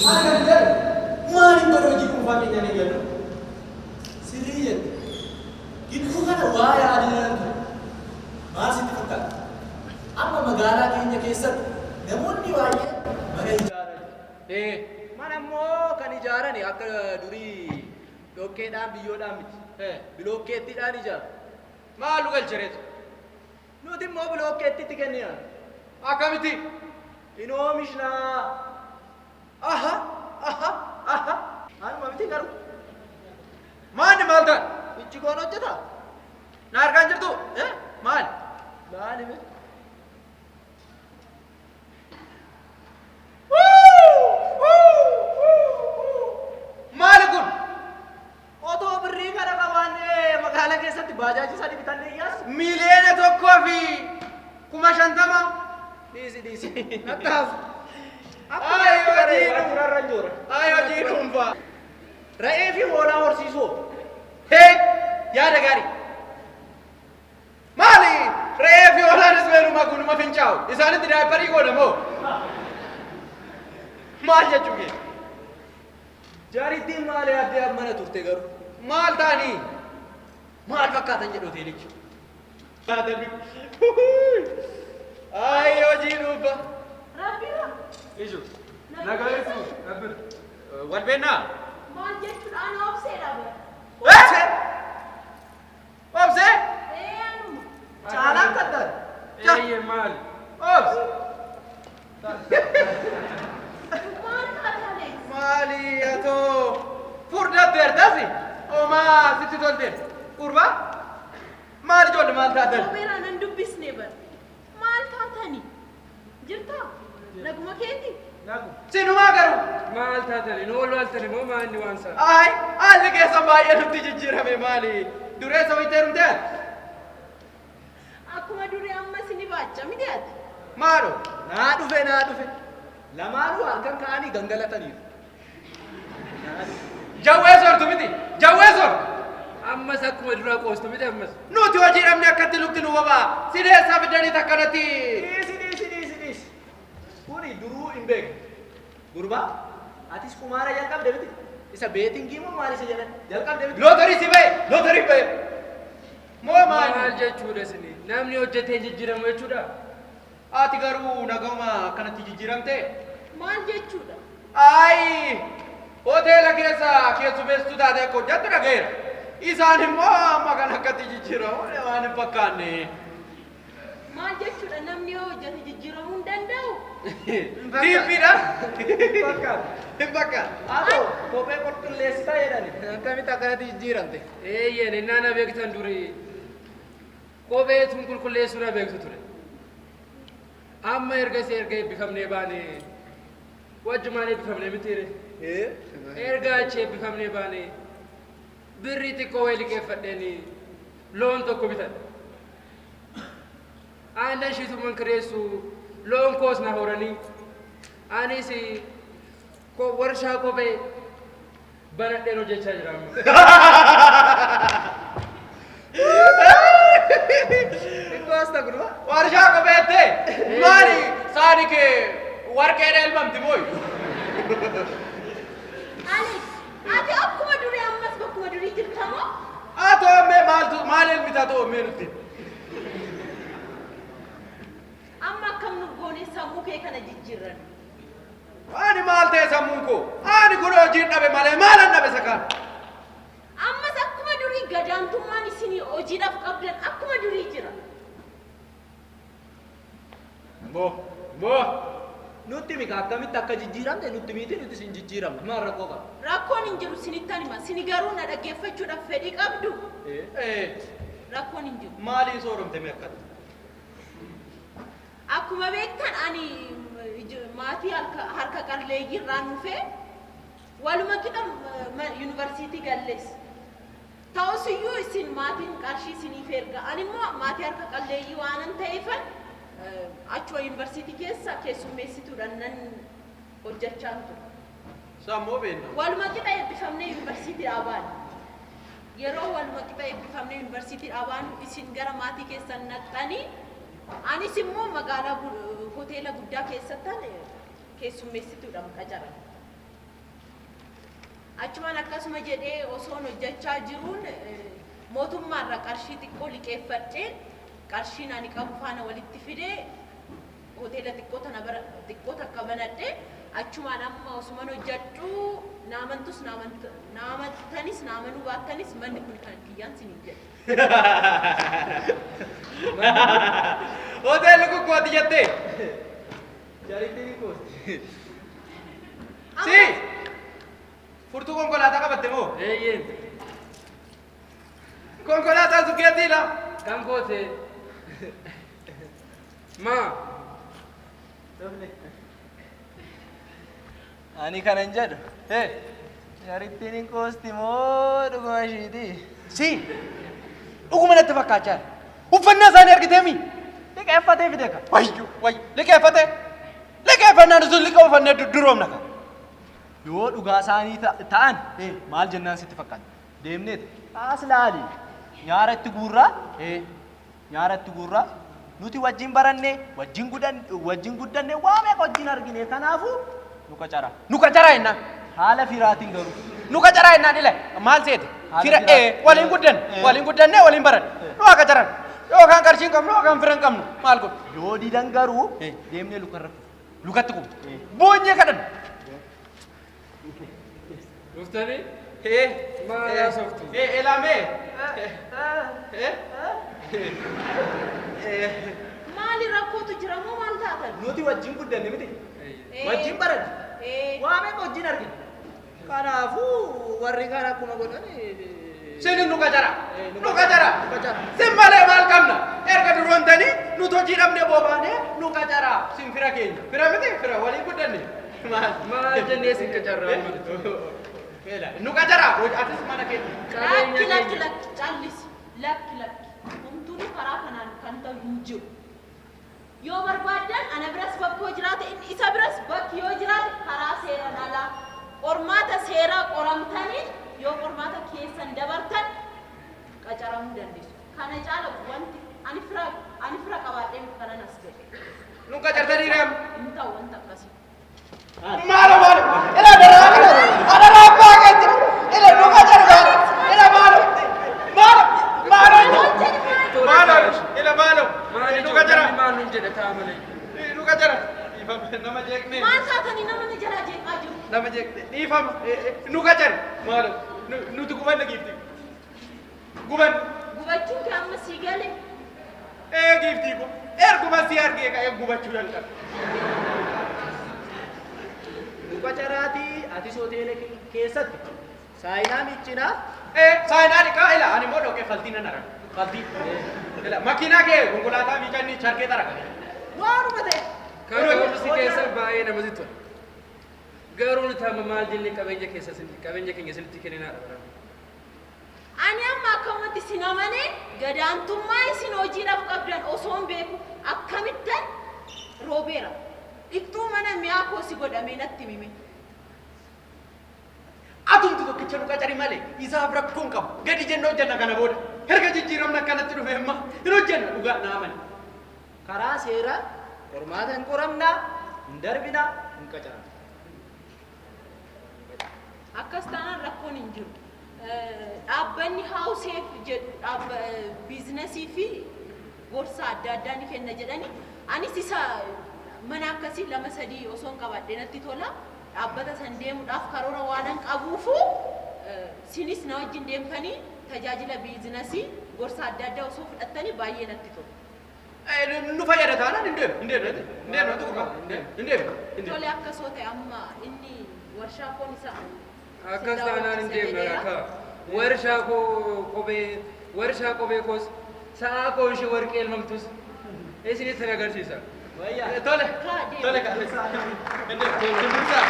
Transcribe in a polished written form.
Maal kan jedhu maaliin godhe hojii dhuunfaa keenyaan eegallu? Sirrii jette. Gidduu kana waa yaadinaan ture. Maal sitti fakkaata? Amma magaalaa keenya keessatti namoonni baay'een mana ijaaran. Ee. Mana immoo kan ijaarani akka durii dhoqqeedhaan biyyoodhaan miti. Ee. Bilookkeettiidhaan ijaaru. Maal nu galchereetu? Nuti immoo bilookkeettitti kennina. Akkamitti? In oomishnaa. Aha! Aha! Aha! Anuma miti garuu. Maanni maal ta'an? Ijji koon hojjeta. Na argaa hin jirtu? Eh? Maal? Maali mee? Maali kun? Otoo birrii kana qabaannee magaalaa keessatti baajaajii sadii bitannee iyyaas. 1,050,000. Dhiisi dhiisi. Nattaas. Akkuma Ay, itti baree hojii waajjirarra hin joora. Ay, hojii dhuunfaa. Re'ee fi hoolaa horsiisuu. Hee, yaada gaarii. Maali? Re'ee fi hoolaanis meenuma kunuma fincaa'u. Isaanitti daayipparii goona moo? Maal jechuu kee? Jaarittiin maal yaaddee mana turte garuu? Maal ta'anii? Maal fakkaatan jedhu hoteelichi? Ay, hojii dhuunfaa. Rabbira. Iju. Nagaa jechuun rabbira. Wal beennaa? Maal jechuudha ana obseedha bara. Obsee? Obsee? Ee anuma. Caalaan kattaan. Eeyyee maali? Obs. Maal taate Alex? Maali atoo furdatteertasi? Omaa sitti tolteen. Qurbaa? Maal ijoollee maal taatan? Roobeeraa nan dubbisne bara. Maal taatani? Jirtaa? Naguma keeti? Nagu. Sinumaa garuu. Maal taatani? Nu wal laaltani moo maalni waan isaa? Ay, haalli keessan baay'ee nutti jijjiirame maali? Dureessa wayitee heerumtee ati? Akkuma durii ammas ni baacha miti ati? Maalo? Naa dhufe naa dhufe. Lamaanuu halkan ka'anii gangalataniiru. Jawwee soortu miti. Jawwee soortu. Ammas akkuma duraa qoostu miti ammas. Nuti hojii dhabne akkatti lukti nu boba'a. Sineessaa fidanii takkanatti. Dhiisi dhiisi dhiisi dhiisi. Kuni duruu hin beeku. Gurbaa atis qumaara jalqabde miti. Isa betting moo maal isa jedhan jalqabde miti. Lootorii si ba'e. Lootorii ba'e. Moo Maal maali? jechuudha isini? Namni hojjetee jijjiiramu jechuudha? Ati garuu nagama akkanatti jijjiiramte. Maal jechuudha? Ayi! Hoteela keessa keessummeessituu taate akka hojjettu dhaga'eera. Isaan immoo amma kan akkatti jijjiiramu waan hin fakkaanne. Maal jechuudha namni yoo hojjete jijjiiramuu hin danda'u? Tiippiidha. Hin fakkaatu. Hin fakkaatu. Atoo kophee qulqulleessitaa jedhani. Akkamitti akkanatti jijjiiramte? Eeyyeen innaa na beektan durii kophee tun qulqulleessuu na beektu ture. Amma erga isee erga eebbifamnee baane wajjumaan eebbifamnee mitiire. Erga achi eebbifamnee baane birrii xiqqoo wayii liqeeffadheeni loon tokko bitadhe. Aannan ishiituman kireessu loon koos na horanii anis warshaa kophee banadheen hojjechaa jira amma. Xiqqoo gurbaa. Warshaa kopheettee maali saani kee warqeedha elmamti mooyi. Alex, ati akkuma durii ammas bakkuma durii jirta moo? Atoo ammee maaltu maal elmita too ammee nutti. Amma akkam nu goone sammuu kee kana jijjiirran? Ani maal ta'e sammuun koo? Ani kun hojiin dhabe malee maalan dhabe sakaan? Ammas akkuma durii gadaantummaan isinii hojiidhaaf qabdan akkuma durii jira. Boo boo. Nutti mika akkamitti akka jijjiiramte nutti miti nuti sin jijjiiramne maal rakkoo qaba? Rakkoon hin jiru sinittan hima. Sini garuu na dhaggeeffachuudhaaf fedhii qabdu. Eh. Rakkoon hin jiru. Maaliin sooromte mee akkatti? Akkuma beektan ani maatii harka qalleeyyii irraan dhufee waluma qixa yuunivarsiitii gallees. Ta'us iyyuu isin maatiin qarshii isiniif erga. Ani immoo maatii harka qalleeyyii waanan ta'eefan achuma yuunivarsiitii keessa keessummeessituudhaan nan hojjechaa ture. Sammuu beekna. Waluma qixa eebbifamnee yuunivarsiitiidhaa baane. Yeroo waluma qixa eebbifamnee yuunivarsiitiidhaa baanu isin gara maatii keessan naqxanii anis immoo magaalaa hoteela guddaa keessattan keessummeessituudhaan qacarame. Achumaan akkasuma jedhee osoon hojjechaa jiruun mootummaarraa qarshii xiqqoo liqeeffadheen qarshiin ani qabu faana walitti fidee hoteela xiqqoo tana bara xiqqoo takka banadhee achumaan amma osuman hojjedhu naamantus naamantanis naamanuu baattanis manni kun kan kiyyaan siniin jedhe. Hoteelli kun kooti jettee? Jaritti koosti. Si! Furtuu konkolaataa qabatte moo? Eeyyeen. Konkolaataa sun keetiidha. Kan koote. Maa? Ani kanan jedhu. Jarittiin hin qoosti moo dhuguma ishiiti? Si! Dhuguma natti fakkaachaa jira. Uffannaa isaanii argiteemi? Liqeeffatee fide ka. Wayyo, wayyo, liqeeffatee. Liqeeffannaan sun liqeeffannee duroomna ka. Yoo dhugaa isaanii ta'an maal jennaan sitti fakkaata? Deemneet as laali. Nyaara itti guurraa. Nyaara itti guurraa. Nuti wajjin baranne, wajjin wajjin guddanne, waa meeqa wajjin argine, kanaafuu nu qacara. Nu qacaraa jennaan. Haala firaatiin garuu. Nu qacaraa jennaan ila maal seete? Haala Fira firaa. Waliin guddanne, waliin guddanne, waliin baranne. Nu haa qacaran. Yookaan qarshii hin qabnu yookaan fira hin qabnu maal godhu? Yoo didan garuu deemnee lukarra kufu. Lukatti kufu. Boonyee kadhanna. Dhuftanii? Ee. Maal haasoftu? Elaamee. Maali rakkootu jira moo maal taatan? Nuti wajjin guddanne miti. Wajjin baranne. Waa meeqa wajjin argine. Kanaafuu warri kaan akkuma godhan. Sinin nu qacara. Nu Nu qacara. qacara. Sin malee maal qabna? Erga duroontanii nuti hojii dhabnee boobaanee nu qacara. Sin fira keenya. Fira miti fira waliin guddanne. Maal? Maal jennee sin qacarraa? Nu qacara. Atis mana keetti. Qabeenya Lakki lakki keenya. lakki callisi lakki lakki homtuun karaa kanaan kan ta'u hin jiru. Yoo barbaaddan ana biras bakki yoo jiraate inni isa biras bakki yoo jiraate karaa seeraan alaa qormaata seeraa qoramtanii yoo qormaata keessan dabartan qacaramuu dandeessu. Kana caala wanti ani fira qabaadhee miti kanan as ga'e. Nu qacartanii reem. Hin ta'u wanta akkasii. Maalo maalo. Ila daraa kana. Adaraa abbaa keetti. Ila nu qacaru maalo. Ila maalo. Maalo. Maalo. Maalo. Ila maalo. Maal Nu qacara. ijoollee maal nuun jedha taa malee? Nu qacara. Dhiifama nama jeeqnee. Maal taatanii nama na jalaa jeeqaa jiru? Nama jeeqnee. Dhiifama. Nu qacaru. Maalo. Nuti gubanna giifti. Guban. Gubachuun kee amma sii gale. Ee giiftii ko. Erguma si argee ka'ee gubachuu jalqabe. Nu qacaraatii atis hoteela keessatti saayinaa miiccinaa. Ee saayinaa dhiqaa ila ani immoo dhoqee faltii nan arga. Faltii. Ila makiinaa kee konkolaataa miicanii charkee xaraga. Waanuma ta'e. Kan ka'umsi keessa baay'ee namatti tola. Garuu nuti amma maal jennee qabeenya keessa qabeenya keenya isinitti kenninaadha bara. Ani amma akkamatti isin amanee gadaantummaa isin hojiidhaaf qabdan osoo hin beeku akkamittan roobeera. Dhiqxuu mana mi'aa koo si godhamee natti himime. Atumti tokkicha nu qacari malee isaaf rakkoo hin qabu. Gadi jennee hojjenna kana booda. Erga jijjiiramni akkanatti dhufe amma hin hojjenna dhugaa naa amani. Karaa seeraa qormaata hin qoramnaa, hin darbinaa, hin qacaramna. Akkas taanaan rakkoon hin jiru. Dhaabbanni Hawuseef jedhu biizinasii fi gorsa adda addaa ni kenna jedhani. Anis isa mana akkasii lama sadii osoo hin qabaadhe natti tola. Dhaabbata san deemuudhaaf karoora waanan qabuufu sinis na wajjin deemtanii tajaajila biizinasii gorsa adda addaa osoo fudhattanii baay'ee natti tola. Nu fayyada taanaan hin deemu hin deemu hin deemu tuqqa hin deemu hin deemu. Tole akkasoo ta'e amma inni warshaa koon isa Akkas taanaan hin deemna lakka. Warshaa koo kophee warshaa kophee koos sa'aa koo ishee warqee elmamtus isinitti agarsiisa. Wayyaa. Tole Kaa deemu. tole ka hin deemu hin dursaa.